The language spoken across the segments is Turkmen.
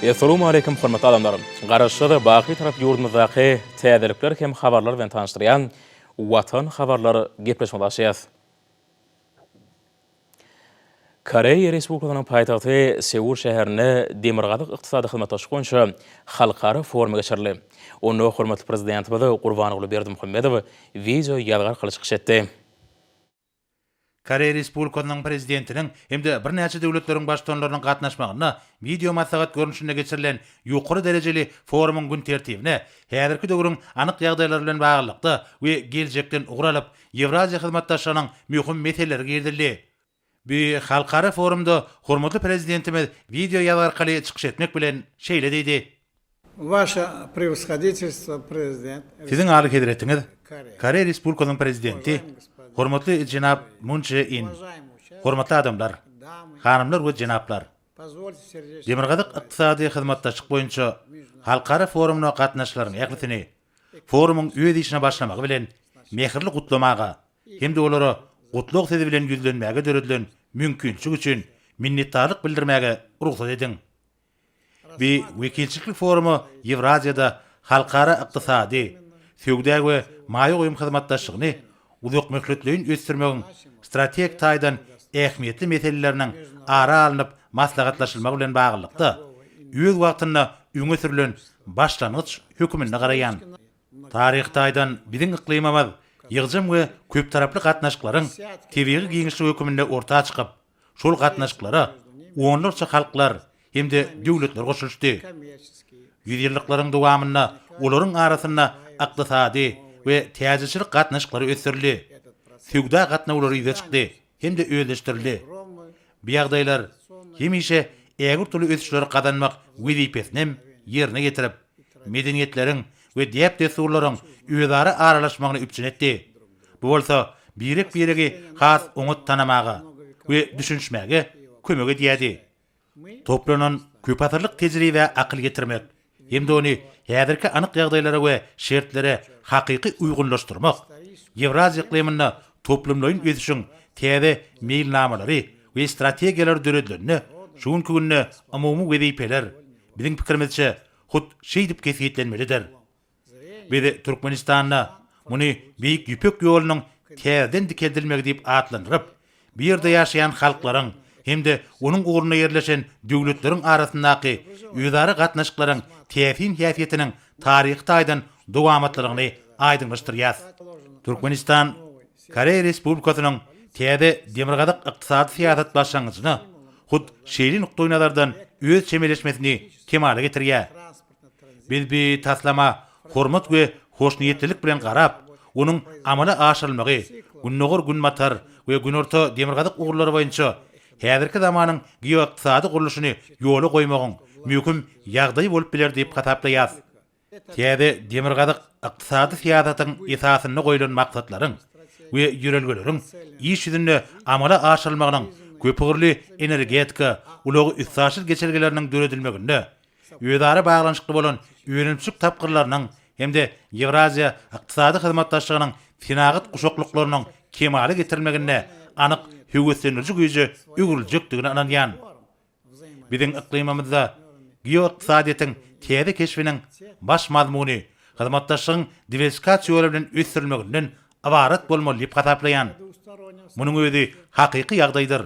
Essalawmaleýkim hormatly adamlar! Garaşsyz, baky Tarap ýurdumyzdaky täzelikler hem habarlar bilen tanyşdyrýan Watan habarlar gepleşigimizi açýas. Koreýa Respublikasynyň paýtagty Seul şäherinde Demirgazyk ykdysady hyzmatdaşlyk boýunça halkara forumy geçirildi. Onda hormatly Prezidentimiz Gurbanguly Berdimuhamedow wideo ýazgy arkaly çykyş etdi. Koreýa Respublikasynyň Prezidentiniň hem-de birnäçe döwletleriň Baştutanlarynyň gatnaşmagynda wideomaslahat görnüşinde geçirilen ýokary derejeli forumyň gün tertibine häzirki döwrüň anyk ýagdaýlary bilen baglylykda we geljekden ugur alyp, Ýewraziýa hyzmatdaşlygynyň möhüm meseleleri girizildi. Bu halkara forumda hormatly Prezidentimiz wideoýazgy arkaly çykyş etmek bilen şeýle diýdi. Waşe Prewoshoditelstwo Prezident Siziň Alyhezretiňiz, Koreýa Respublikasynyň Prezidenti, hormatly jenap Mun Çže In, hormatly adamlar, hanymlar we jenaplar! Demirgazyk ykdysady hyzmatdaşlyk boýunça halkara forumyna gatnaşyjylaryň ählisini forumyň öz işine başlamagy bilen mähirli gutlamaga hem-de olara gutlag sözi bilen ýüzlenmäge döredilen mümkinçilik üçin minnetdarlyk bildirmäge rugsat ediň. Bu wekilçilikli foruma Ýewraziýada halkara ykdysady, söwda we maýa goýum hyzmatdaşlygyny uzakmöhletleýin ösdürmegiň strategik taýdan ähmiýetli meseleleriniň ara alnyp maslahatlaşylmagy bilen baglylykda, öz wagtynda öňe sürlen başlangyç höküminde garaýan. Taryhy taýdan biziň yklymymyz ýygjam we köptaraply gatnaşyklaryň tebigy giňişligi höküminde orta çykyp, Şol gatnaşyklara onlarça halklar hem-de döwletler goşulyşdy. Ýüzýyllyklaryň dowamynda olaryň arasynda ykdysady we täjirçilik gatnaşyklary ösdürildi, söwda gatnawlary ýüze çykdy hem-de özleşdirildi. Bu ýagdaýlar hemişe ägirt uly ösüşleri gazanmak wezipesini hem ýerine ýetirip, medeniýetleriň we däp-dessurlaryň özara aralaşmagyny üpjün etdi. Bu bolsa birek-biregi has oňat tanamaga we düşünişmäge kömek edýärdi. Toplanan köpasyrlyk tejribä akyl ýetirmek hem-de ony häzirki anyk ýagdaýlara we şertlere hakyky uýgunlaşdyrmak Ýewraziýa yklymynda toplumlaýyn ösüşiň täze meýilnamalary we strategiýalary döredilende şu günki günde umumy wezipeler, biziň pikirimizçe, hut şeýdip kesgitlenmelidir. Biz Türkmenistanda muny Beýik Ýüpek ýolunyň täzeden dikeldilmegi diýip atlandyryp, bu ýerde ýaşaýan halklaryň hem-de onuň ugrunda ýerleşen döwletleriň arasyndaky özara gatnaşyklaryň täsin häsiýetiniň taryhy taýdan dowamatlylygyny aýdyňlaşdyrýar. Türkmenistan Koreýa Respublikasynyň täze Demirgazyk ykdysady syýasat başlangyjyna hut şeýle nukdaýnazardan öz çemeleşmesini kemala getirýär. Biz bu taslama hormat we hoşniýetlilik bilen garap, onuň amala aşyrylmagy Gündogar-Günbatar we Günorta-Demirgazyk ugurlary boýunça häzirki zamanyň geoykdysady gurluşyny ýola goýmagyň möhüm ýagdaýy bolup biler diýip hasaplaýarys. Täze Demirgazyk ykdysady syýasatyň esasynda goýlan maksatlaryň we ýörelgeleriň iş ýüzünde amala aşyrylmagynyň köpugurly energetika, ulag-üstaşyr geçelgeleriniň döredilmeginde özara baglanyşykly bolan önümçilik tapgyrlarynyň hem-de Ýewraziýa ykdysady hyzmatdaşlygynyň senagat guşaklyklarynyň kemala getirilmeginde anyk höweslendiriji güýje öwrüljekdigine ynanýan. Biziň yklymymyzda geoykdysadyýetiň täze keşbiniň baş mazmuny hyzmatdaşlygyň diwersifikasiýa ýoly bilen ösdürilmeginden ybarat bolmaly diýip hasaplaýan. Munuň özi hakyky ýagdaýdyr.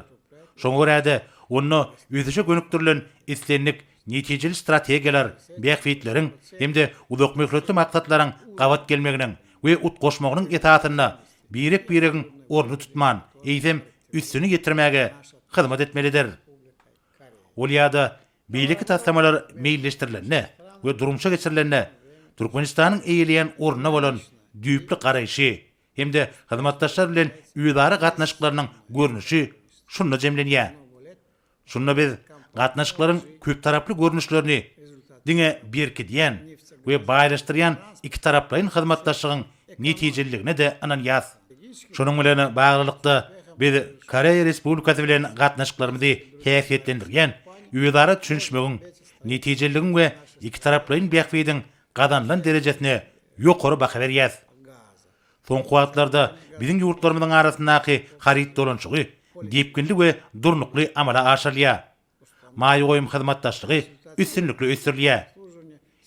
Şoňa görä-de, onda ösüşe gönükdirilen islendik netijeli strategiýalar bähbitleriň hem-de uzakmöhletli maksatlaryň gabat gelmeginiň we utgaşmagynyň esasynda birek-biregiň ornuny tutman, eýsem, üstüni ýetirmäge hyzmat etmelidir. Ol ýa-da Beýleki taslamalar meýilleşdirilende we durmuşa geçirilende Türkmenistanyň eýeleýän ornuna bolan düýpli garaýşy hem-de hyzmatdaşlar bilen özara gatnaşyklarynyň görnüşi şunda jemlenýär. Şunda biz gatnaşyklaryň köptaraply görnüşlerini diňe berkidýän we baýlaşdyrýan ikitaraplaýyn hyzmatdaşlygyň netijeliligine-de ynanýarys. Şunuň bilen baglylykda, biz Koreýa Respublikasy bilen gatnaşyklarymyzy häsiýetlendirýän özara düşünişmegiň, netijeliligiň we ikitaraplaýyn bähbidiň gazanylan derejesine ýokary baha berýäris. Soňky wagtlarda biziň ýurtlarymyzyň arasyndaky haryt dolanyşygy depginli we durnukly amala aşyrylýar. Maýa goýum hyzmatdaşlygy. üstünlikli ösdürilýär.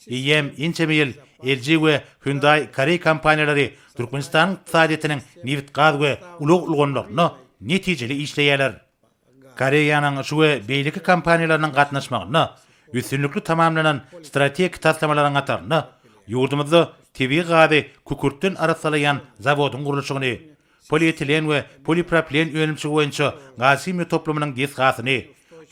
Eýýäm ençeme ýyl LG we Hyundai koreý kompaniýalary Türkmenistanyň ykdysadyýetiniň nebit-gaz we ulag ulgamlarynda netijeli işleýärler. Koreýanyň şu we beýleki kompaniýalarynyň gatnaşmagynda üstünlikli tamamlanan strategik taslamalaryň hatarynda ýurdumyzda tebigy gazy kükürtden arassalaýan zawodyň gurluşygyny, polietilen we polipropilen önümçigi boýunça gazhimiýa toplumynyň desgasyny,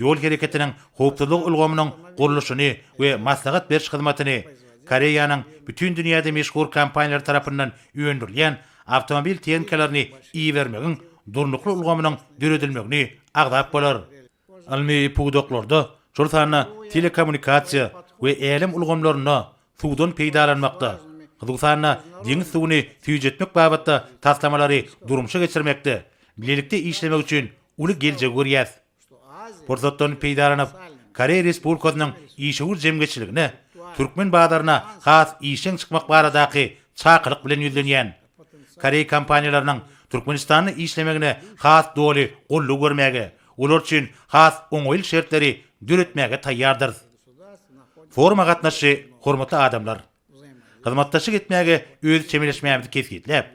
ýol hereketiniň howpsuzlygy ulgamynyň gurluşyny we maslahat beriş hyzmatyny, Koreýanyň bütin dünýäde meşhur kompaniýalary tarapyndan öndürilýän awtomobil tehnikalaryny ibermegiň durnukly ulgamynyň döredilmegini agzap bolar. Ylmy pudaklarda, şol sanda telekommunikasiýa we älem ulgamlarynda suwdan peýdalanmakda, hususan-da, deňiz suwuny süýjetmek babatda taslamalary durmuşa geçirmekde bilelikde işlemek üçin uly geljegi görýäs. Pursatdan peýdalanyp, Koreýa Respublikasynyň işewür jemgyýetçiligine türkmen bazaryna has işjeň çykmak baradaky çakylyk bilen ýüzlenýän. Koreý kompaniýalarynyň Türkmenistanda işlemegine has doly goldaw bermäge, olar üçin has oňaýly şertleri döretmäge taýýardyrys. Foruma gatnaşyjy hormatly adamlar! Hyzmatdaşlyk etmäge öz çemeleşmämizi kesgitläp,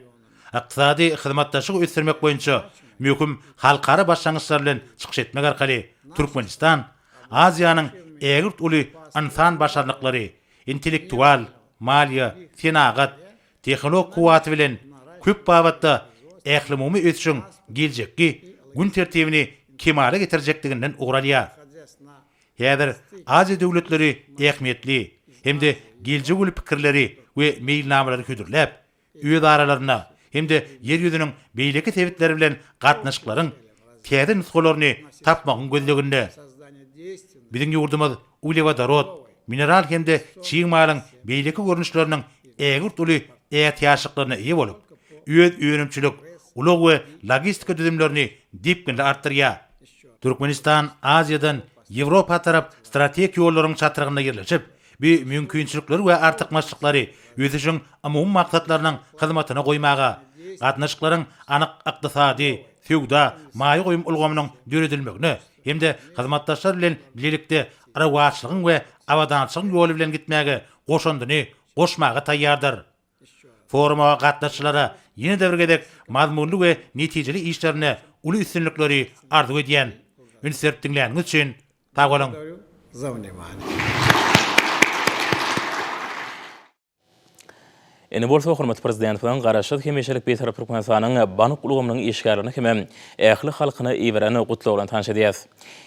ykdysady hyzmatdaşlygy ösdürmek boýunça möhüm halkara başlangyçlar bilen çykyş etmek arkaly Türkmenistan Aziýanyň ägirt uly ynsan başarnyklary, intellektual, maliýe, senagat, tehnologik kuwwaty bilen köp babatda ählumumy ösüşiň geljekki gün tertibini kemala getirjekdiginden ugur alýar. Häzir Aziýa döwletleri ähmiýetli hem-de geljegi uly pikirleri we meýilnamalary hödürläp, öz aralarynda hem-de Ýer ýüzüniň beýleki sebitleri bilen gatnaşyklaryň täze nusgalaryny tapmagyň gözleginde. Biziň ýurdumyz uglewodorod, mineral hem-de çig malyň beýleki görnüşleriniň ägirt uly ätiýaçlyklaryna eýe bolup, öz önümçilik, ulag we logistika düzümlerini depginli artdyrýar. Türkmenistan Aziýadan Ýewropa tarap strategik ýollaryň çatrygynda ýerleşip, bu mümkinçilikleri we artykmaçlyklary ösüşiň umumy maksatlarynyň hyzmatyna goýmaga, gatnaşyklaryň anyk ykdysady, söwda, maýa goýum ulgamynyň döredilmegine hem-de hyzmatdaşlar bilen bilelikde rowaçlygyň we abadançylygyň ýoly bilen gitmäge goşandyny goşmaga taýýardyr. Foruma gatnaşyjylara ýene-de bir gezek mazmunly we netijeli işlerinde uly üstünlikleri arzuw edýän. Üns berip diňläniňiz üçin sag boluň! Indi bolsa hormatly Prezidentimiziň Garaşsyz, hemişelik Bitarap Türkmenistanyň bank ulgamynyň işgärlerine hemem ähli halkyna iberen Gutlagy bilen tanyş edýäris.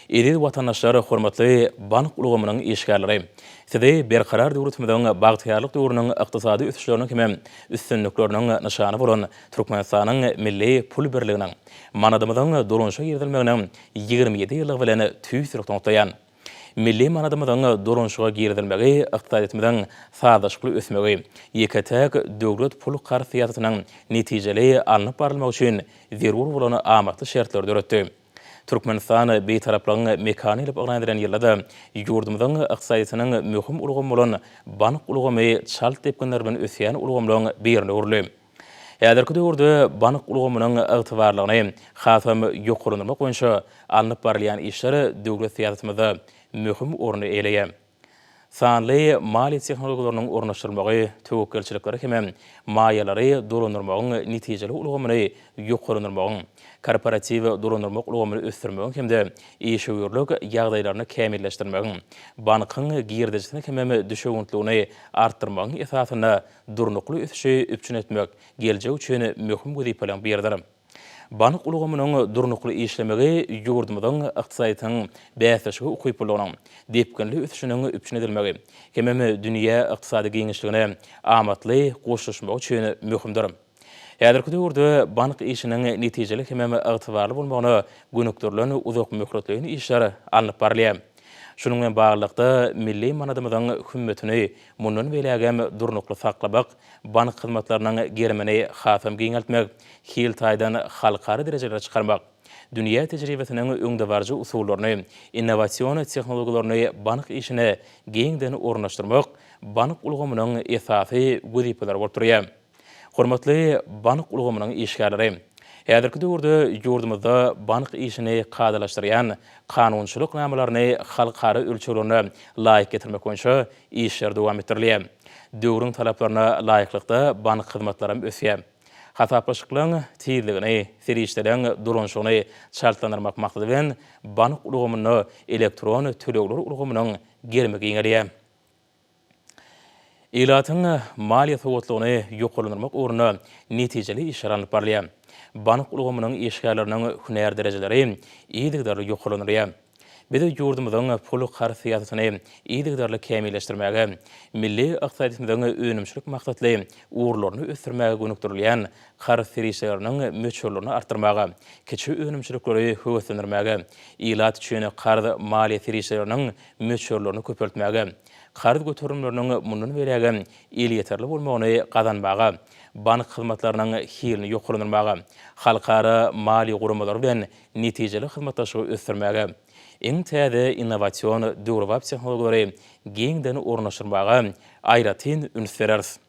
Eziz watandaşlar, hormatly bank ulgamynyň işgärleri! Sizi Berkarar döwletimiziň bagtyýarlyk döwrüniň ykdysady ösüşleriniň hemem üstünlikleriniň nyşany bolan Türkmenistanyň milli pul birliginiň, manadymyzyň dolanyşyga girizilmeginiň 27 ýyllygy bilen tüýs ýürekden gutlaýan. Milli manadymyzyň dolanyşyga girizilmegi ykdysadyýetimiziň sazlaşykly ösmegi, ýeke-täk döwlet pul-karz syýasatynyň netijeli alnyp barylmagy üçin zerur bolan amatly şertleri döretdi. Türkmenistan Bitaraplygyň mekany diýlip yglan edilen ýylda-da ýurdumyzyň ykdysadyýetiniň möhüm ulgamy bolan bank ulgamy çalt depginler bilen ösýän ulgamlaryň birine öwrüldi. Häzirki döwürde bank ulgamynyň ygtybarlygyny hasam ýokarlandyrmak boýunça alnyp barylýan işler döwlet syýasatymyzda möhüm orny eýeleýär. Sanly maliýe tehnologiýalarynyň ornaşdyrylmagy töwekgelçilikleri hem maýalary dolandyrmagyň netijeli ulgamyny ýokarlandyrmagyň, korporatiw dolandyrmak ulgamyny ösdürmegiň hem-de işewürlik ýagdaýlaryny kämilleşdirmegiň, bankyň girdejisini hemem düşewüntligini artdyrmagyň esasynda durnukly ösüşi üpjün etmek geljek üçin möhüm wezipeleriň biridir. Bank ulgamynyň durnukly işlemegi ýurdumyzyň ykdysadyýetiniň bäsleşige ukyplylygynyň, depginli ösüşiniň üpjün edilmegi hemem dünýä ykdysady giňişligine amatly goşulyşmagy üçin möhümdir. Häzirki döwürde bank işiniň netijeli hemem ygtybarly bolmagyna gönükdirilen uzakmöhletleýin işler alnyp barylýar. Şunuň bilen baglylykda, milli manadymyzyň hümmetini mundan beýlägem durnukly saklamak, bank hyzmatlarynyň gerimini hasam giňeltmek, hil taýdan halkara derejelere çykarmak, dünýä tejribesiniň öňdebaryjy usullaryny, innowasion tehnologiýalaryny bank işine giňden ornaşdyrmak bank ulgamynyň esasy wezipeleri bolup durýar. Hormatly bank ulgamynyň işgärleri! Häzirki döwürde ýurdumyzda bank işini kadalaşdyrýan kanunçylyk namalaryny halkara ölçeglerine laýyk getirmek boýunça işler dowam etdirilýär. Döwrüň talaplaryna laýyklykda bank hyzmatlaram ösýär. Hasaplaşyklaryň tizligini, serişdeleriň dolanyşygyny çaltlandyrmak maksady bilen, bank ulgamynda elektron tölegler ulgamynyň gerimi giňelýär. Ilatyň maliýe sowatlygyny ýokarlandyrmak ugrunda netijeli işler alnyp barylýar. Bank ulgamynyň işgärleriniň hünär derejeleri yzygiderli ýokarlandyrylýar. Biz ýurdumyzyň pul-karz syýasatyny yzygiderli kämilleşdirmäge, milli ykdysadyýetimiziň önümçilik maksatly ugurlaryny ösdürmäge gönükdirilýän karz serişdeleriniň möçberlerini artdyrmaga, kiçi önümçilikleri höweslendirmäge, ilat üçin karz maliýe serişdeleriniň möçberlerini köpeltmäge, karz göterimleriniň mundan beýlägem elýeterli bolmagyny gazanmaga, bank hyzmatlarynyň hilini ýokarlandyrmaga, halkara maliýe guramalary bilen netijeli hyzmatdaşlygy ösdürmäge, iň täze innowasion döwrebap tehnologiýalary giňden ornaşdyrmaga aýratyn üns bereris.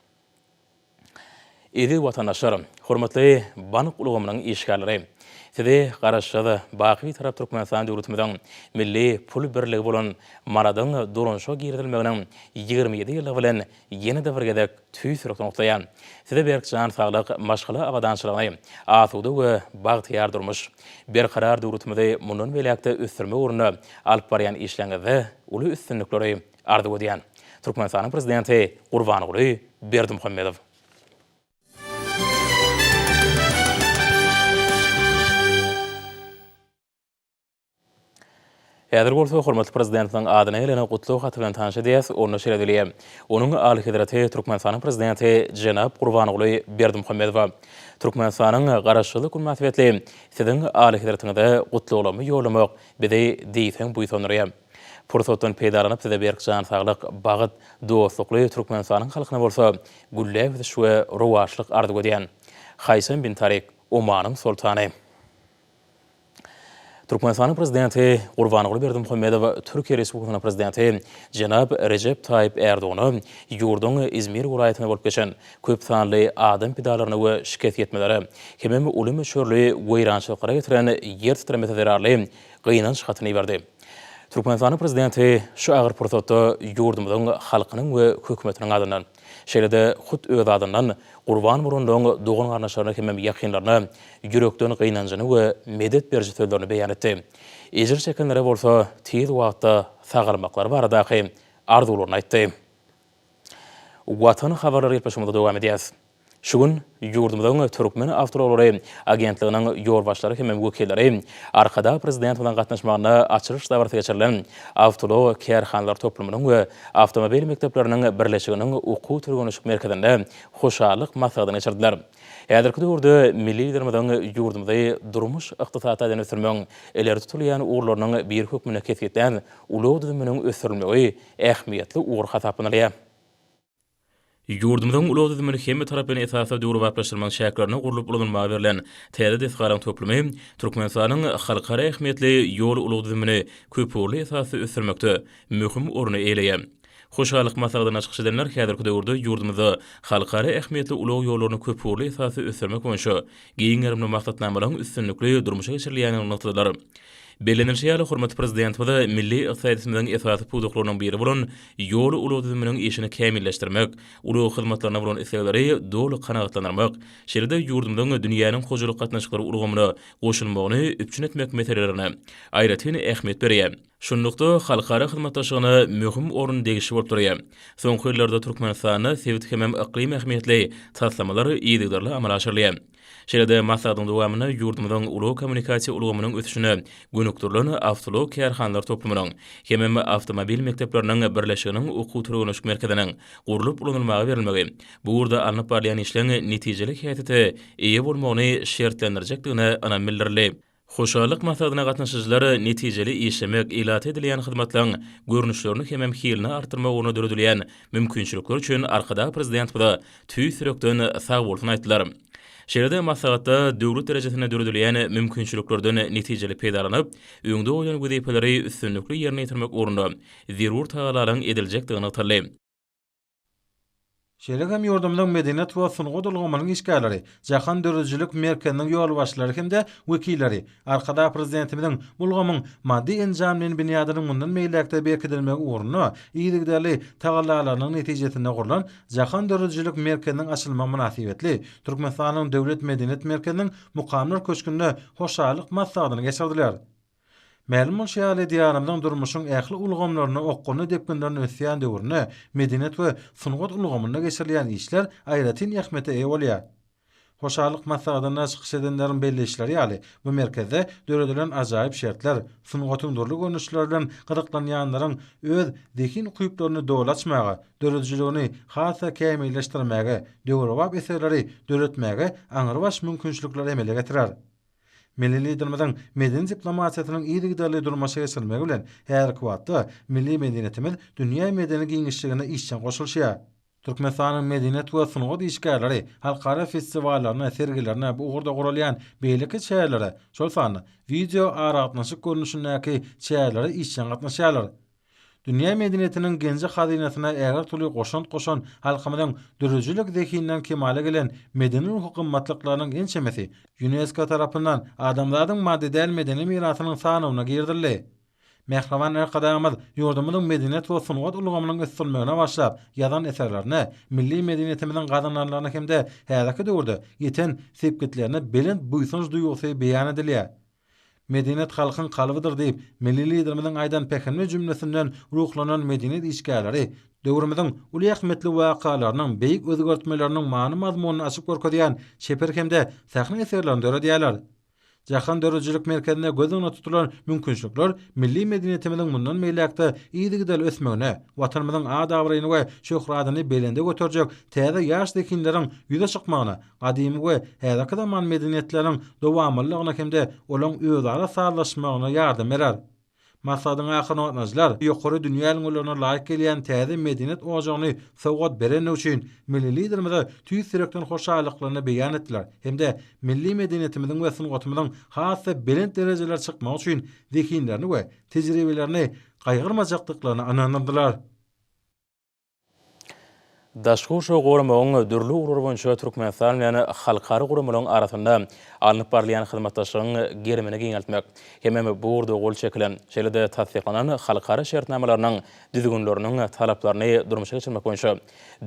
Eziz watandaşlar, hormatly bank ulgamynyň işgärleri! Sizi Garaşsyz, baky Bitarap Türkmenistan döwletimiziň milli pul birligi bolan manadyň dolanyşyga girizilmeginiň 27 ýyllygy bilen ýene-de bir gezek tüýs ýürekden gutlaýan. Size berk jan saglyk, maşgala abadançylygyny, asuda we bagtyýar durmuş, berkarar döwletimizi mundan beýläk-de ösdürmek ugrunda alyp barýan işleriňizde uly üstünlikleri arzuw edýän. Türkmenistanyň Prezidenti Gurbanguly Berdimuhamedow. Häzir bolsa hormatly Prezidentimiziň adyna gelen gutlag haty bilen tanyş edýäs. Onda şeýle diýilýär, Onuň Alyhezreti Türkmenistanyň Prezidenti jenap Gurbanguly Berdimuhamedowa Türkmenistanyň Garaşsyzlyk güni mynasybetli Siziň Alyhezretiňize gutlaglarymy ýollamak bizi diýseň buýsandyrýar. Pursatdan peýdalanyp size berk jan saglyk, bagt, dostlukly Türkmenistanyň halkyna bolsa gülläp ösüş we rowaçlyk arzuw edýän. Haýsam bin Tarik, Omanyň Soltany. Türkmenistanyň Prezidenti Gurbanguly Berdimuhamedow Türkiýe Respublikasynyň Prezidenti jenap Rejep Taýyp Ärdogana ýurduň Izmir welaýatynda bolup geçen köp sanly adam pidalaryna we şikes ýetmelere hemem uly möçberli weýrançylyklara getiren ýer titremesi zerarly gynanç hatyny iberdi. Türkmenistanyň Prezidenti şu agyr pursatda ýurdumyzyň halkynyň we hökümetiniň adyndan, şeýle-de hut öz adyndan gurban bolanlaryň dogan-garyndaşlaryna hemem ýakynlaryna ýürekden gynanjyny we medet beriji sözlerini beýan etdi. Ejir çekenlere bolsa tiz wagtda sagalmaklary baradaky arzuwlaryny aýtdy. Watan habarlary gepleşigimizi dowam edýäris. Şu gün ýurdumyzyň Türkmen awtoulaglary agentliginiň ýolbaşçylary hem wekilleri Arkadag Prezidentimiziň gatnaşmagynda açylyş dabarasy geçirilen Awtoulag kärhanalar toplumynyň we awtomobil mekdepleriniň birleşiginiň okuw-türgenleşik merkezinde hoşallyk maslahatyny geçirdiler. Häzirki döwürde milli Liderimiziň ýurdumyzy durmuş-ykdysady taýdan ösdürmegiň ileri tutulýan ugurlarynyň biri hökmünde kesgitlän ulag düzüminiň ösdürilmegi ähmiýetli ugur hasaplanylýar. Ýurdumyzyň ulag düzümini hemmetaraplaýyn esasda döwrebaplaşdyrmagyň çäklerinde gurlup ulanylmaga berlen täze desgalaryň toplumy Türkmenistanyň halkara ähmiýetli ýol-ulag düzümini köpugurly esasda ösdürmekde möhüm orny eýeleýär. Hoşallyk maslahatynda çykyş edenler häzirki döwürde ýurdumyzda halkara ähmiýetli ulag ýollaryny köpugurly esasda ösdürmek boýunça giň gerimli maksatnamalaryň üstünlikli durmuşa geçirilýändigini nygtadylar. Bellenilişi ýaly, hormatly Prezidentimiz milli ykdysadyýetimiziň esasy pudaklarynyň biri bolan ýol-ulag düzüminiň işini kämilleşdirmek, ulag hyzmatlaryna bolan islegleri doly kanagatlandyrmak, şeýle-de ýurdumyzyň dünýäniň hojalyk gatnaşyklary ulgamyna goşulmagyny üpjün etmek meselelerine aýratyn ähmiýet berýär. Şunlukda, halkara hyzmatdaşlygyna möhüm orun degişli bolup durýar. Soňky ýyllarda Türkmenistanda sebit hemem yklym ähmiýetli taslamalar yzygiderli amala aşyrylýar. Şeýle-de maslahatyň dowamynda ýurdumyzyň ulag-kommunikasiýa ulgamynyň ösüşine gönükdirilen awtoulag kärhanalar toplumynyň hemem awtomobil mekdepleriniň birleşiginiň okuw-türgenleşik merkeziniň gurlup ulanylmaga berilmegi bu ugurda alnyp barylýan işleň netijeli häsiýete eýe bolmagyny şertlendirjekdigine ynam bildirildi. Hoşallyk maslahatyna gatnaşyjylar netijeli işlemek, ilata edilýän hyzmatlaryň görnüşlerini hemem hilini artdyrmak ugrunda döredilýän mümkinçilikler üçin Arkadag Prezidentimize tüýs ýürekden sagbolsun aýtdylar. Şeýle-de maslahatda döwlet derejesinde döredilýän mümkinçiliklerden netijeli peýdalanyp, öňde goýlan wezipeleri üstünlikli ýerine ýetirmek ugrunda zerur tagallalaryň ediljekdigi nygtaldy. Şeýle hem ýurdumyzyň medeniýet we sungat ulgamynyň işgärleri, Jahan döredijilik merkeziniň ýolbaşçylary hem-de wekilleri Arkadag Prezidentimiziň bu ulgamyň maddy-enjamlaýyn binýadynyň mundan beýläk-de berkidilmegi ugrunda yzygiderli tagallalarynyň netijesinde gurlan Jahan döredijilik merkeziniň açylmagy mynasybetli Türkmenistanyň Döwlet medeniýet merkeziniň Mukamlar köşgünde hoşallyk maslahatyny geçirdiler. Mälim bolşy ýaly, Diýarymyzyň durmuşyň ähli ulgamlarynda okgunly depginlerin ösýän döwründe medeniýet we sungat ulgamynda geçirilýän işler aýratyn ähmiýete eýe bolýar. Hoşallyk maslahatynda çykyş edenleriň belleýişleri ýaly, bu merkezde döredilen ajaýyp şertler sungatyň dürli görnüşleri bilen gyzyklanýanlaryň öz zehin-ukyplaryny doly açmaga, döredijiligini has-da kämilleşdirmäge, döwrebap eserleri döretmäge aňrybaş mümkinçilikleri emele getirer. Milli Liderimiziň medeni diplomatiýasynyň yzygiderli durmuşa geçirilmegi bilen, häzirki wagtda milli medeniýetimiz dünýä medeni giňişligine işjeň goşulyşýar. Türkmenistanyň medeniýet we sungat işgärleri halkara festiwallaryna, sergilerine, bu ugurda guralýan beýleki çärelere, şol sanda wideo aragatnaşyk görnüşindäki çärelere işjeň gatnaşýarlar. Dünýä medeniýetiniň genji-hazynasyna ägirt uly goşant goşan halkymyzyň döredijilik zehininden kemala gelen medeni-ruhy gymmatlyklarynyň ençemesi Ýunesko tarapyndan adamzadyň maddy däl medeni mirasynyň sanawyna girizildi. Mähriban Arkadagymyz ýurdumyzyň medeniýet we sungat ulgamynyň ösdürilmegine bagyşlap ýazan eserlerinde milli medeniýetimiziň gazananlaryny hem-de häzirki döwürde ýeten sepgitlerine belent buýsanç duýgusy beýan edilýär. Medeniýet halkyň kalbydyr diýip, milli Liderimiziň aýdan pähimli jümlesinden ruhlanan medeniýet işgärleri döwrümiziň uly ähmiýetli wakalarynyň, beýik özgertmeleriniň many-mazmunyny açyp görkezýän çeper hem-de sahna eserlerini döredýärler. Jahan döredijilik merkezinde göz öňünde tutulan mümkinçilikler milli medeniýetimiziň mundan beýläk-de yzygiderli ösmegine, Watanymyzyň at-abraýyny we şöhratyny belende göterjek täze ýaş zehinleriň ýüze çykmagyna, gadymy we häzirki zaman medeniýetleriniň dowamlylygyna hem-de olaryň özara sazlaşmagyna ýardam berer. Maslahatyň ahyrynda gatnaşyjylar ýokary dünýä ülňülerine laýyk gelýän täze medeniýet ojagyny sowgat berendigi üçin milli Liderimize tüýs ýürekden hoşallyklaryny beýan etdiler hem-de milli medeniýetimiziň we sungatymyzyň has-da belent derejelere çykmagy üçin zehinlerini we tejribelerini gaýgyrmajakdyklaryna ynandyrdylar. Daşky gurşawy goramagyň dürli ugurlary boýunça Türkmenistan bilen halkara guramalaryň arasynda alnyp barylýan hyzmatdaşlygyň gerimini giňeltmek hemem bu ugurda gol çekilen, şeýle-de tassyklanan halkara şertnamalarynyň düzgünleriniň talaplaryny durmuşa geçirmek boýunça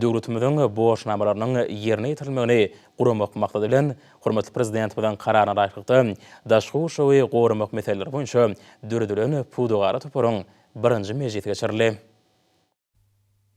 döwletimiziň borçnamalarynyň ýerine ýetirilmegini guramak maksady bilen, hormatly Prezidentimiziň Kararyna laýyklykda, daşky gurşawy goramak meseleleri boýunça döredilen pudagara toparyň birinji mejlisi geçirildi.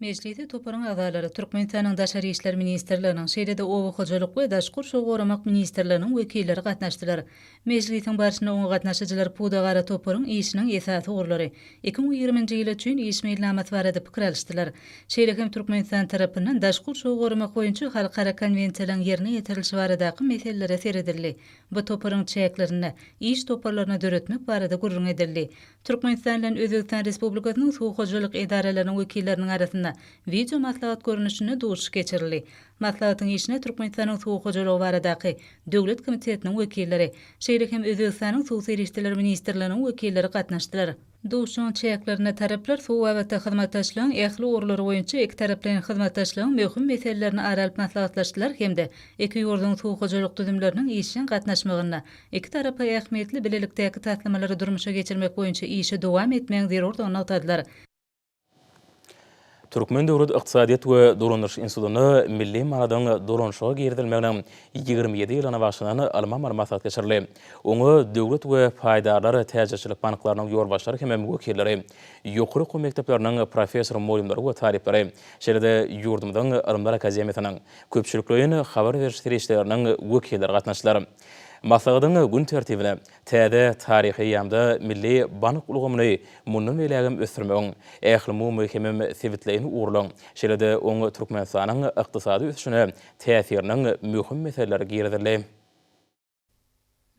Mejlise toparyň agzalary, Türkmenistanyň Daşary işler ministrliginiň, şeýle-de Oba hojalyk we daşky gurşawy goramak ministrliginiň wekilleri gatnaşdylar. Mejlisiň barşynda oňa gatnaşyjylar pudagara toparyň işiniň esasy ugurlary, 2020-nji ýyl üçin iş meýilnamasy barada pikir alyşdylar. Şeýle hem Türkmenistan tarapyndan daşky gurşawy goramak boýunça halkara konwensiýalaryň ýerine ýetirilişi baradaky meselelere seredildi. Bu toparyň çäklerinde iş toparlaryny döretmek barada gürrüň edildi. Türkmenistan bilen Özbegistan Respublikasynyň suw hojalyk edaralarynyň wekilleriniň arasynda wideo maslahat görnüşinde duşuşyk geçirildi. Maslahatyň işine Türkmenistanyň Suw hojalygy baradaky döwlet komitetiniň wekilleri, şeýle hem Özbegistanyň Suw serişdeleri ministrliginiň wekilleri gatnaşdylar. Duşuşygyň çäklerinde taraplar suw babatda hyzmatdaşlygyň ähli ugurlary boýunça ikitaraplaýyn hyzmatdaşlygyň möhüm meselelerini ara alyp maslahatlaşdylar hem-de iki ýurduň suw hojalyk düzümleriniň işjeň gatnaşmagynda Ikitarapa ähmiýetli bilelikdäki taslamalary durmuşa geçirmek boýunça işi dowam etmegiň zerurdygyny nygtadylar. Türkmen döwlet ykdysadyýet we dolandyryş institutynda milli manadyň dolanyşyga girizilmeginiň 27 ýyllygyna bagyşlanan ylmy-amaly maslahat geçirildi. Oňa döwlet we paýdarlar täjirçilik banklarynyň ýolbaşçylary hemem wekilleri, ýokary okuw mekdepleriniň professor-mugallymlary we talyplary, şeýle-de ýurdumyzyň Ylymlar akademiýasynyň, köpçülikleýin habar beriş serişdeleriniň wekilleri gatnaşdylar. Maslahatyň gün tertibine täze taryhy eýýamda milli bank ulgamyny mundan beýlägem ösdürmegiň ählumumy hemem sebitleýin ugurlaryň, şeýle-de oň Türkmenistanyň ykdysady ösüşine täsiriniň möhüm meseleleri girizildi.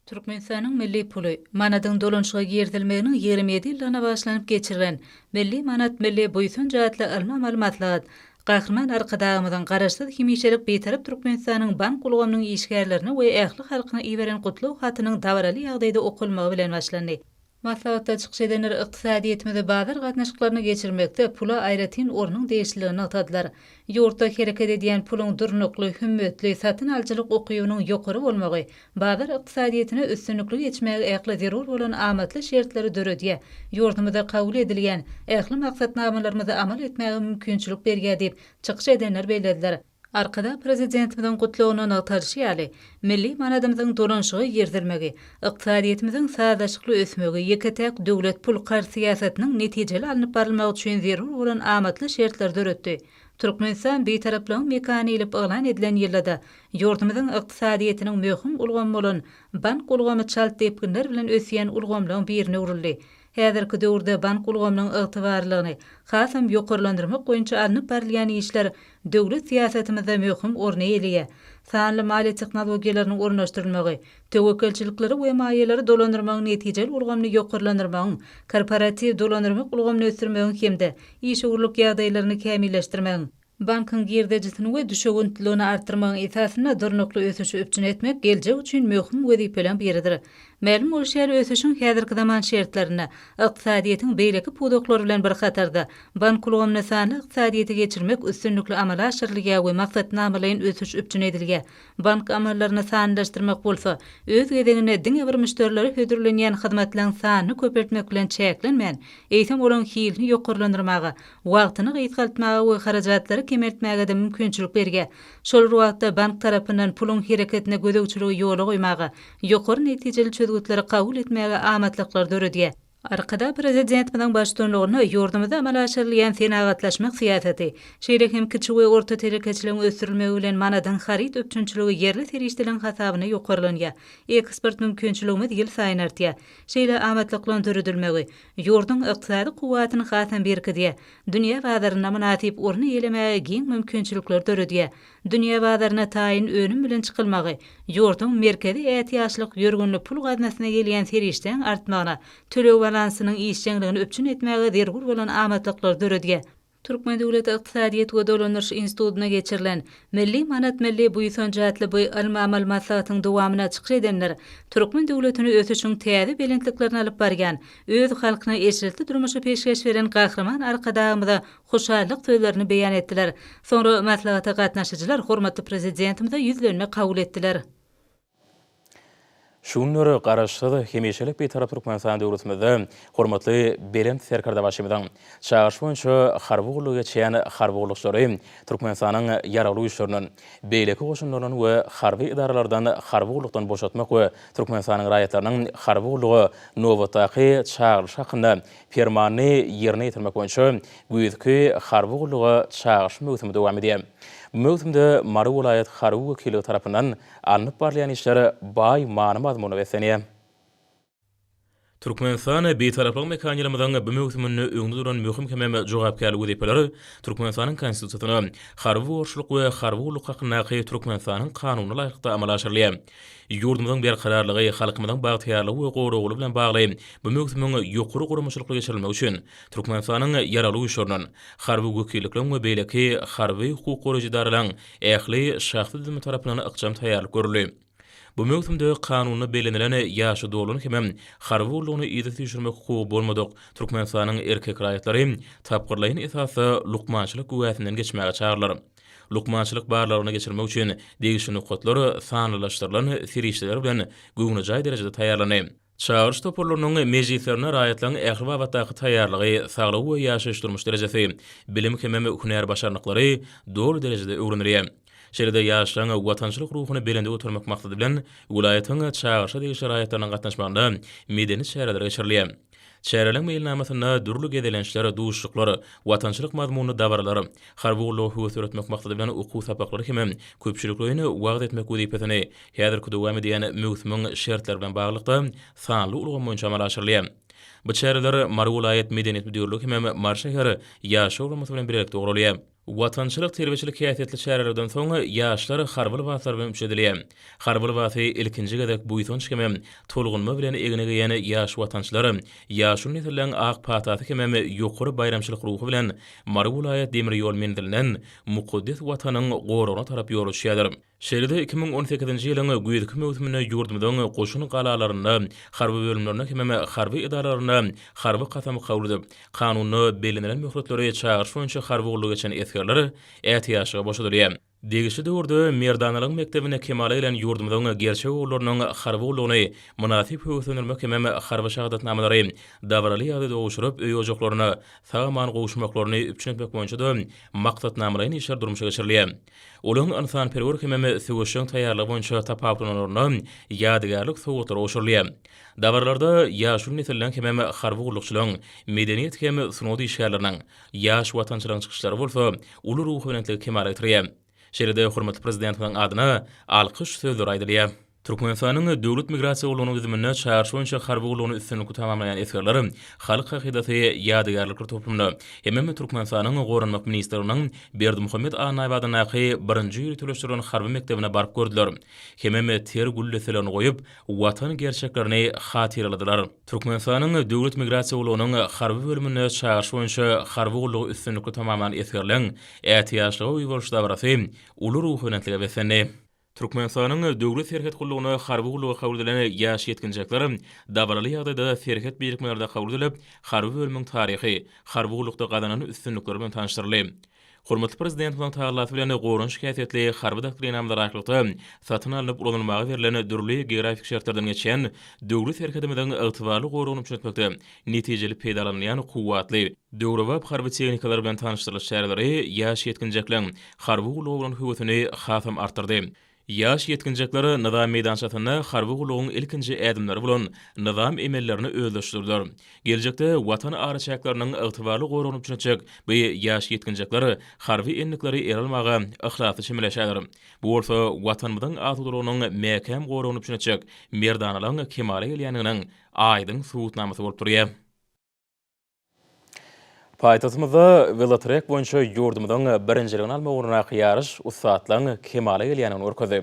Türkmenistanyň milli puly, manadyň dolanyşyga girizilmeginiň 27 ýyllygyna bagyşlanyp geçirilen Milli manat, milli buýsanç atly ylmy-amaly maslahat Gahryman Arkadagymyzyň Garaşsyz, hemişelik Bitarap Türkmenistanyň bank ulgamynyň işgärlerine we ähli halkyna iberen gutlag hatynyň dabaraly ýagdaýda okalmagy bilen başlandy. Maslahatda çykyş edenler ykdysadyýetimizi bazar gatnaşyklaryna geçirmekde pula aýratyn ornuň degişliligini nygtadylar. Ýurtda hereket edýän puluň durnukly, hümmetli, satyn alyjylyk ukybynyň ýokary bolmagy bazar ykdysadyýetine üstünlikli geçmäge ähli zerur bolan amatly şertleri döredýär, ýurdumyzda kabul edilýän ähli maksatnamalarymyzy amal etmäge mümkinçilik berýär diýip, çykyş edenler bellediler. Arkadag Prezidentimiziň Gutlagynda nygtalyşy ýaly, milli manadymyzyň dolanyşyga girizilmegi, ykdysadyýetimiziň sazlaşykly ösmegi ýeke-täk döwlet pul-karz syýasatynyň netijeli alnyp barylmagy üçin zerur bolan amatly şertleri döretdi. Türkmenistan Bitaraplygyň mekany diýlip yglan edilen ýylda-da ýurdumyzyň ykdysadyýetiniň möhüm ulgamy bolan bank ulgamy çalt depginler bilen ösýän ulgamlaryň birine öwrüldi. Häzirki döwürde bank ulgamynyň ygtybarlylygyny hasam ýokarlandyrmak boýunça alnyp barylýan işler döwlet syýasatymyzda möhüm orny eýeleýär. Sanly maliýe tehnologiýalarynyň ornaşdyrylmagy, töwekgelçilikleri we maýalary dolandyrmagyň netijeli ulgamyny ýokarlandyrmagyň, korporatiw dolandyrmak ulgamyny ösdürmegiň hem-de işewürlik ýagdaýlaryny kämilleşdirmegiň, Bankyň girdejisini we düşewüntliligini artdyrmagyň esasynda durnukly ösüşi üpjün etmek geljek üçin möhüm wezipeleriň biridir. Mälim bolşy ýaly, ösüşiň häzirki zaman şertlerinde ykdysadyýetiň beýleki pudaklary bilen bir hatarda, bank ulgamyna sanly ykdysadyýete geçirmek üstünlikli amala aşyrylýar we maksatnamalaýyn ösüş üpjün edilýär. Bank amallaryny sanlylaşdyrmak bolsa, öz gezeginde diňe bir müşderilere hödürlenýän hyzmatlaryň sanyny köpeltmek bilen çäklenmän, eýsem olaryň hilini ýokarlandyrmaga, wagtyny gysgaltmaga we harajatlary kemeltmäge-de mümkinçilik berýär. Şol bir wagtda bank tarapyndan puluň hereketine gözegçiligi ýola goýmaga, ýokary netijeli çözgütleri kabul etmäge amatlyklar döredýär. Arkadag Prezidentimiziň baştutanlygynda ýurdumyzda amala aşyrylýan senagatlaşmak syýasaty, şeýle hem kiçi we orta telekeçiligiň ösdürilmegi bilen manadyň haryt üpjünçiligi ýerli serişdeleriň hasabyna ýokarlanýar. Eksport mümkinçiligimiz ýylsaýyn artýar. Şeýle amatlyklaryň döredilmegi, ýurduň ykdysady kuwwatyny hasam berkidýär, dünýä bazarynda mynasyp orun eýelemäge giň mümkinçilikleri döredýär. Dünýä bazaryna taýyn önüm bilen çykylmagy, ýurduň merkezi ätiýaçlyk ýörgünli pul gaznasyna gelýän serişdäň artmagyna, töleg balansynyň işjeňligini üpjün etmäge zerur bolan amatlyklary döredýär. Türkmen döwlet ykdysadyýet we dolandyryş institutynda geçirilen Milli manat milli buýsanjy atly bu ylmy-amaly maslahatyň dowamynda çykyş edenler türkmen döwletini ösüşiň täze belentliklerine alyp barýan, öz halkyna eşretli durmuşy peşgeş beren Gahryman Arkadagymyza hoşallyk sözlerini beýan etdiler. Soňra maslahata gatnaşyjylar hormatly Prezidentimize ýüzlenme kabul etdiler. Şu günler Garaşsyz, hemişelik Bitarap Türkmenistan döwletimizde hormatly Belent Serkerdebaşymyzyň çagyryşy boýunça harby gullugy geçýän harby gullukçylary Türkmenistanyň Ýaragly Güýçlerinden, beýleki goşunlaryndan we harby edaralardan harby gullukdan boşatmak we Türkmenistanyň raýatlarynyň harby gulluga nobatdaky çagyrylyşy hakynda Permanyny ýerine ýetirmek boýunça güýzki harby gulluga çagyryş möwsümi dowam edýär. Bu möwsümde Mary welaýat harby wekilligi tarapyndan Alnyp barylýan işler baý many-mazmuna beslenýär. Türkmenistan Bitaraplyk mekany ýylymyzyň bu möwsüminde öňde duran möhüm hemem jogapkärli wezipeler Türkmenistanyň Konstitusiýasyna, Harby borçluk we harby gulluk hakyndaky Türkmenistanyň Kanunyna laýyklykda amala aşyrylýar. Ýurdumyzyň berkararlygy, halkymyzyň bagtyýarlygy we goraglylygy bilen bagly bu möwsümiň ýokary guramaçylykly geçirilmegi üçin Türkmenistanyň Ýaragly Güýçlerinden, harby wekillikleriň we beýleki harby hukuk goraýjy edaralaryň Ähli şahsy düzümi tarapyndan ykjam taýýarlyk görüldi. Bu möwsümde kanunda bellenilen ýaşy dolan hemem harby gullugyny yza süýşürmek hukugy bolmadyk Türkmenistanyň erkek raýatlary tapgyrlaýyn esasda lukmançylyk güwäsinden geçmäge çagyrylar. Lukmançylyk barlaglaryny geçirmek üçin degişli nokatlar sanlylaşdyrylan serişdeler bilen göwnejaý derejede taýýarlandy. Çagyryş toparlarynyň mejlislerinde raýatlaryň ähli babatdaky taýýarlygy, saglygy we ýaşaýyş-durmuş derejesi, bilim hemem hünär başarnyklary doly derejede öwrenilýär. Şeýle-de ýaşlaryň watançylyk ruhuny belende götermek maksady bilen, welaýatyň çagyryşa degişli raýatlarynyň gatnaşmagynda medeni çäreler geçirilýär. Çäreleriň meýilnamasynda dürli gezelençler, duşuşyklar, watançylyk mazmunly dabaralar, harby gulluga höwes döretmek maksady bilen okuw sapaklary hemem köpçülikleýin wagyz etmek wezipesini Häzirki dowam edýän möwsümiň şertleri bilen baglylykda, sanly ulgam boýunça amala aşyrylýar. Bu çäreler Mary welaýat Medeniýet müdirligi hemem Mary şäher Ýaşlar guramasy bilen bilelikde guralýar. Watançylyk-terbiýeçilik häsiýetli çärelerden soň, ýaşlar harby lybaslar bilen üpjün edilýär. Harby lybasy ilkinji gezek buýsanç hemem tolgunma bilen egne geýen ýaş watançylar ýaşuly nesilleň ak patasy hemem ýokary baýramçylyk ruhy bilen Mary welaýat demir ýol menzilinden mukaddes Watanyň goragyna tarap ýola düşýärler. Şeýle-de 2018-nji ýylyň güýzki möwsüminde ýurdumyzyň goşun galalarynda, harby bölümlerinde hemem harby edaralarynda harby kasamy kabul edip, kanunda bellenilen möhletleri çagyryş boýunça harby gullugy geçen esgerler ätiýaçlyga boşadylýar. Degişli döwürde merdanalygyň mekdebinde kemala gelen ýurdumyzyň gerçek ogullarynyň harby gullugyny mynasyp höweslendirmek hemem harby şahadatnamalary dabaraly ýagdaýda gowşuryp, öý-ojaklaryna sag-aman gowuşmaklaryny üpjün etmek boýunça-da maksatnamalaýyn işler durmuşa geçirilýär. Olaryň ynsanperwer hemem söweşjeň taýýarlygy boýunça tapawutlananlaryna ýadygärlik sowgatlary gowşurylýar. Dabaralarda ýaşuly nesilleriň hemem harby gullukçylaryň, medeniýet hem sungat işgärleriniň, Ýaş watançylaryň çykyşlary bolsa uly ruhubelentligi kemala getirýär. Şeýle-de hormatly Prezidentimiziň adyna alkyş sözleri aýdylýar. Türkmenistanyň Döwlet migrasiýa gullugynyň düzüminde çagyryş boýunça harby gullugyny üstünlikli tamamlaýan esgerler Halk hakydasy ýadygärlikler toplumyna hemem Türkmenistanyň Goranmak ministrliginiň Berdimuhamet Annaýew adyndaky birinji ýöriteleşdirilen harby mekdebine baryp gördüler hemem ter gül desselerini goýup, Watan gerçeklerini hatyraladylar. Türkmenistanyň Döwlet migrasiýa gullugynyň harby bölüminde çagyryş boýunça harby gullugy üstünlikli tamamlan esgerleň ätiýaçlyga uýbaryş dabarasy uly ruhubelentlige beslendi. Türkmenistanyň Döwlet serhet gullugyna harby gulluga kabul edilen ýaş ýetginjekler dabaraly ýagdaýda serhet birikmelerinde kabul edilip, harby bölümiň taryhy, harby gullukda gazanan üstünlikleri bilen tanyşdyryldy. Hormatly Prezidentimiziň tagallasy bilen goranyş häsiýetli Harby doktrinamyza laýyklykda satyn alnyp ulanylmaga berlen dürli geografik şertlerden geçýän Döwlet serhedimiziň ygtybarly goragyny üpjün etmekde netijeli peýdalanylýan kuwwatly, döwrebap harby tehnikalar bilen tanyşdyrylyş çäreleri ýaş ýetginjekleň harby gulluga bolan höwesini hasam artdyrdy. Ýaş ýetginjekler nyzam meýdançasynda harby gullugyň ilkinji ädimleri bolan nyzam emellerini özleşdirdiler. Geljekde Watan araçäkleriniň ygtybarly goragyny üpjün etjek bu ýaş ýetginjekler harby endikleri ele almaga yhlasly çemeleşerler. Bu bolsa Watanymyzyň asudalygynyň mäkäm goragyny üpjün etjek merdanalaryň kemala gelýändiginiň aýdyň subutnamasy bolup durýar. Paýtagtymyzda welotrek boýunça ýurdumyzyň birinjiligini almak ugrundaky ýaryş ussatlaryň kemala gelýändigini görkezdi.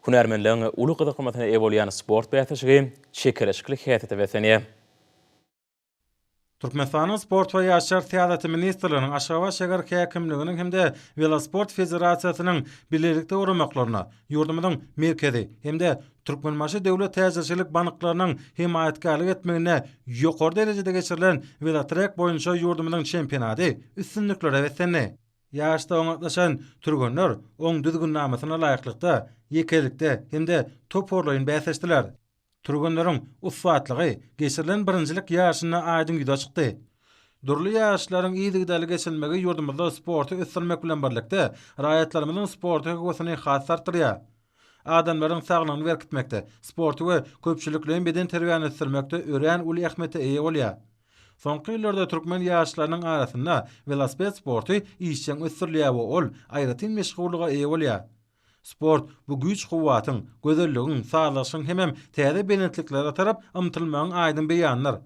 Hünärmenleriň uly gyzyklanmasyna eýe bolýan sport bäsleşigi çekeleşikli häsiýete beslenýär. Türkmenistanyň Sport we ýaşlar syýasaty ministrliginiň, Aşgabat şäher häkimliginiň hem-de Welosport federasiýasynyň bilelikde guramaklaryna ýurdumyzyň Merkezi hem-de Türkmenbaşy döwlet täjirçilik banklarynyň hemaýatkärlik etmeginde ýokary derejede geçirilen welotrek boýunça ýurdumyzyň çempionaty üstünliklere beslendi. Ýaryşda oňa gatnaşan türgenler oň düzgünnamasyna laýyklykda ýekelikde hem-de toparlaýyn bäsleşdiler. Türgenleriň ussatlygy geçirilen birinjilik ýaryşynda aýdyň ýüze çykdy. Dürli ýaryşlaryň yzygiderli geçirilmegi ýurdumyzda sporty ösdürmek bilen birlikde, raýatlarymyzyň sporta höwesini has-da artdyrýar. Adamlaryň saglygyny berkitmekde, sporty we köpçülikleýin bedenterbiýäni ösdürmekde örän uly ähmiýete eýe bolýar. Soňky ýyllarda türkmen ýaşlarynyň arasynda welosiped sporty işjeň ösdürilýär we ol aýratyn meşhurlyga eýe bolýar. Sport, bu güýç-kuwwatyň, gözelligiň, sazlaşygyň hemem täze belentliklere tarap ymtylmagyň aýdyň beýanydyr.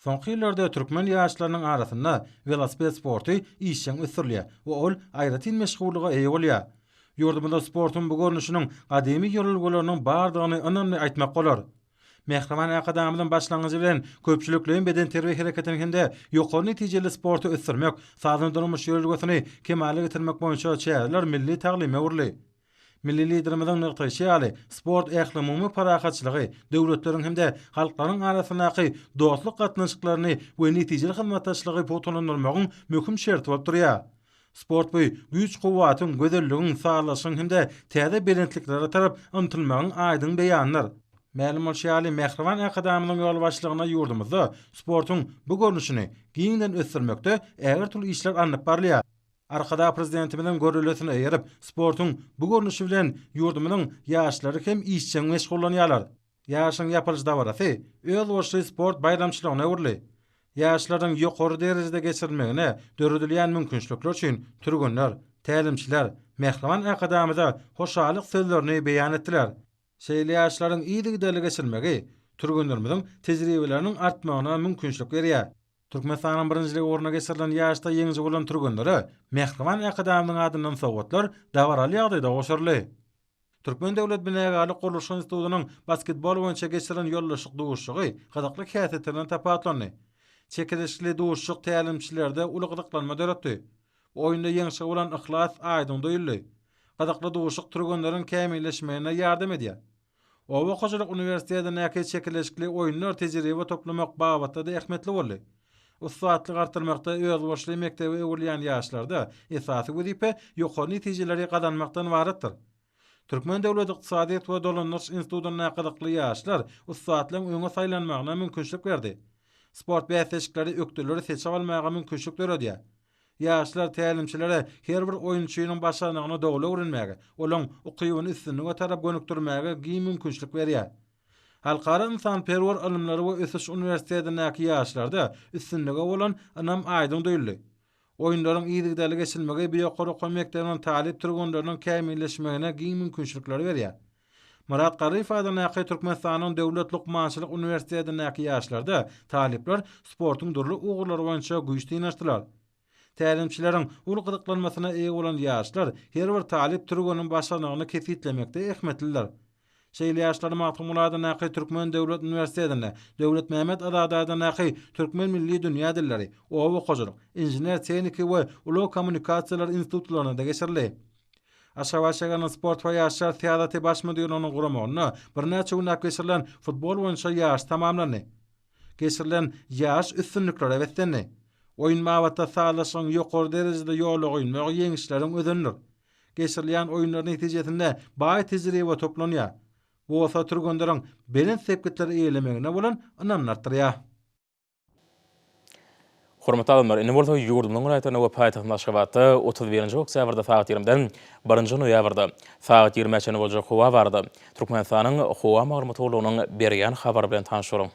Soňky ýyllarda türkmen ýaşlarynyň arasynda welosiped sporty işjeň ösdürilýär we ol aýratyn meşhurlyga eýe bolýar. Ýurdumyzda sportuň bu görnüşiniň gadymy ýörelgeleriniň bardygyny ynamly aýtmak bolar. Mähriban Arkadagymyzyň başlangyjy bilen köpçülikleýin bedenterbiýe hereketini hem-de ýokary netijeli sporty ösdürmek, sagdyn durmuş ýörelgesini kemala getirmek boýunça çäreler milli taglyma öwrüldi. Milli Liderimiziň nygtaýşy ýaly, sport ählumumy parahatçylygy, döwletleriň hem-de halklaryň arasyndaky dostluk gatnaşyklaryny we netijeli hyzmatdaşlygy pugtalandyrmagyň möhüm şerti bolup durýar. Sport bu güýç-kuwwatyň, gözelligiň, sazlaşygyň hem-de täze belentliklere tarap ymtylmagyň aýdyň beýanydyr. Mälim bolşy ýaly, mähriban Arkadagymyzyň ýolbaşçylygynda ýurdumyzda sportuň bu görnüşini giňden ösdürmekde ägirt uly işler alnyp barylýar. Arkadag Prezidentimiziň görellesine eýerip, sportuň bu görnüşi bilen ýurdumyzyň ýaşlary hem işjeň meşgullanýarlar. Ýaryşyň ýapylyş dabarasy özboluşly sport baýramçylygyna öwrüldi. Ýaryşlaryň ýokary derejede geçirilmegine döredilýän mümkinçilikler üçin türgenler, tälimçiler mähriban Arkadagymyza hoşallyk sözlerini beýan etdiler. Şeýle ýaryşlaryň yzygiderli geçirilmegi türgenlerimiziň tejribeleriniň artmagyna mümkinçilik berýär. Türkmenistanyň birinjiligi ugrunda geçirilen ýaryşda ýeňiji bolan türgenlere mähriban Arkadagymyzyň adyndan sowgatlar dabaraly ýagdaýda gowşuryldy. Türkmen döwlet binagärlik gurluşyk institutynyň basketbol boýunça geçirilen ýoldaşlyk duşuşygy gyzykly häsiýeti bilen tapawutlandy. Çekeleşikli duşuşyk tälimçilerde uly gyzyklanma döretdi. Bu oýunda ýeňşe bolan yhlas aýdyň duýuldy. Gyzykly duşuşyk türgenleriň kämilleşmegine ýardam edýär. Oba hojalyk uniwersitetindäki çekeleşikli oýunlar tejribe toplamak babatda-da ähmiýetli boldy. Ussatlyk artdyrmakda özboluşly mekdebe öwrülýän ýaşlarda esasy wezipe ýokary netijeleri gazanmakdan ybaratdyr. Türkmen döwlet ykdysadyýet we dolandyryş institutynda gyzykly ýaşlar ussatlygyň öňe saýlanmagyna mümkinçilik berdi. Sport bäsleşikleri ökdeleri seçip almaga mümkinçilik döredýär. Ýaşlar tälimçilere her bir oýunçynyň başarnygyny doly öwrenmäge, olaň ukybyny üstünlige tarap gönükdirmäge giň mümkinçilik berýär. Halkara ynsanperwer ylymlary we ösüş uniwersitetindäki ýaşlarda üstünlige bolan ynam aýdyň duýuldy. Oýunlaryň yzygiderli geçirilmegi bu ýokary okuw mekdebiniň talyp türgenleriniň kämilleşmegine giň mümkinçilikleri berýär. Myrat Garryýew adyndaky Türkmenistanyň Döwlet lukmançylyk uniwersitetindäki ýaşlarda talyplar sportuň dürli ugurlary boýunça güýç synanyşdylar. Tälimçileriň uly gyzyklanmasyna eýe bolan ýaşlar her bir talyp türgeniň başarnygyny kesgitlemekde ähmiýetlidir. Şeýle ýaşlar Magtymguly adyndaky Türkmen döwlet uniwersitetinde, Döwletmämmet Azady adyndaky Türkmen milli dünýä dilleri, oba hojalyk, inžener-tehniki we ulag kommunikasiýalary institutlarynda geçirildi. Aşgabat şäheriniň Sport we ýaşlar syýasaty baş müdirliginiň guramagynda birnäçe günläp geçirilen futbol boýunça ýaryş tamamlandy. Geçirilen ýaryş üstünliklere beslendi. Oýun babatda sazlaşygyň ýokary derejede ýola goýulmagy ýeňişleriň özenidir. Geçirilýän oýunlar netijesinde baý tejribe toplanýar. Bu bolsa türgenleriň belent sepgitleri eýelemegine bolan ynamyny artdyrýar. Hormatly adamlar, indi bolsa ýurdumyzyň welaýatlarynda we paýtagtymyz Aşgabatda 31-nji oktýabrda sagat ýigrimden birinji noýabrda sagat ýigrimä çenli boljak howa barada Türkmenistanyň Howa maglumat gullugynyň berýän habary bilen tanyş boluň.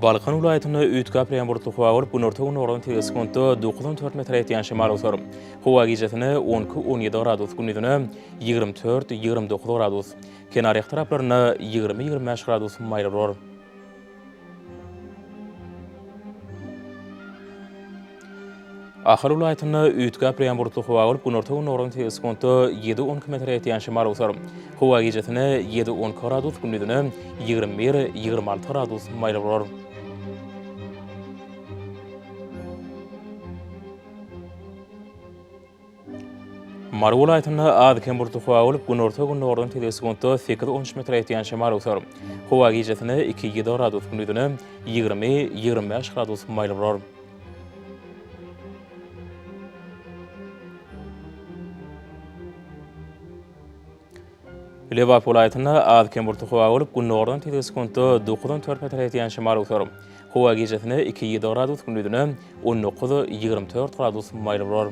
Balkan welaýatynda üýtgäp reň bulutly howa bolup, günorta-gündogardan tegelek sekuntda 9-14 metre ýetýän şemal öwser. Howa gijesine 12-17 gradus, gündizine 24-29 gradus, kenarýaka taraplarynda 20-25 gradus maýyl bolar. Ahal welaýatynda üýtgäp durýan bulutly howa bolup, günorta-gündogardan tegelek sekuntda ýedi-on iki metre ýetýän şemal öwser. Howa gijesine ýedi-on iki gradus, gündizine 21-26 gradus maýyl bolar. Mary welaýatynda az-kem bulutly howa bolup, günorta-gündogardan tizligi sekuntda sekiz-on üç metre ýetýän şemal öwser. Howa gijesine iki-ýedi gradus, gündizine 20-25 gradus maýyl bolar. Lebap welaýatynda az-kem bulutly howa bolup, gündogardan tizligi sekuntda dokuzdan dört metre ýetýän şemal öwser. Howa gijesine iki-ýedi gradus, gündizine 19, 24 gradus maýyl bolar.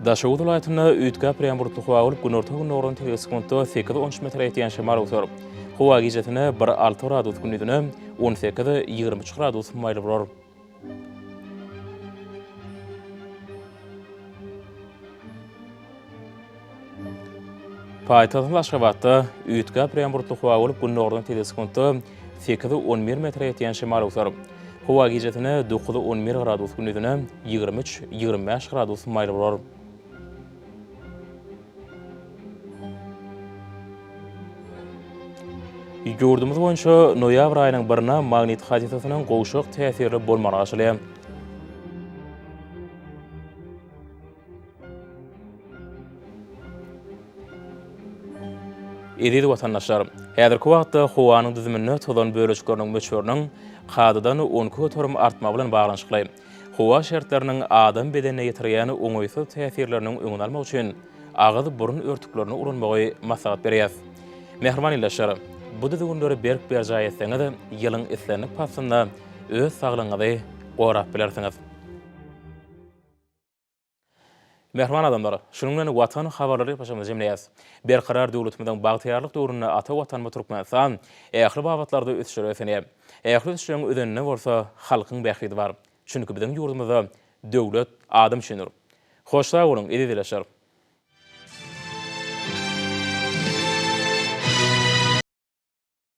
Daşoguz welaýatynda üýtgäp durýan bulutly howa bolup, günorta-gündogardan tizligi sekuntda sekiz-on üç metre ýetýän şemal öwser. Howa gijesine bir alty gradus, gündizine 18, 23 gradus maýyl bolar. Paýtagtymyz Aşgabatda üýtgäp durýan bulutly howa bolup, gündogardan tizligi sekuntda sekiz-on bir metre ýetýän şemal öwser. Howa gijesine dokuz-on bir gradus, gündizine 23, 25 gradus maýyl bolar. Ýurdumyz boýunça noýabr aýynyň birine magnit hadysasynyň gowşak täsirli bolmagyna garaşylýar. Eziz watandaşlar, häzirki wagtda howanyň düzüminde tozan bölejikleriniň möçberiniň kadadan 12% artmagy bilen baglanyşykly howa şertleriniň adam bedenine ýetirýän oňaýsyz täsirleriniň öňüni almak üçin agyz-burun örtüklerini ulanmagy maslahat berýäris. Mähriban ildeşler, bu düzgünleri berk berjaý etseňiz, ýylyň islendik paslynda öz saglygyňyzy gorap bilersiňiz. Mähriban adamlar, şunuň bilen Watan habarlary gepleşigimizi jemleýäris. Berkarar döwletimiziň bagtyýarlyk döwründe ata Watanymyz Türkmenistan ähli babatlarda ösüşlere beslenýär. Ähli ösüşleriň özeninde bolsa halkyň bähbidi bar. Çünki biziň ýurdumyzda döwlet adam üçindir. Hoş sag boluň, eziz ildeşler!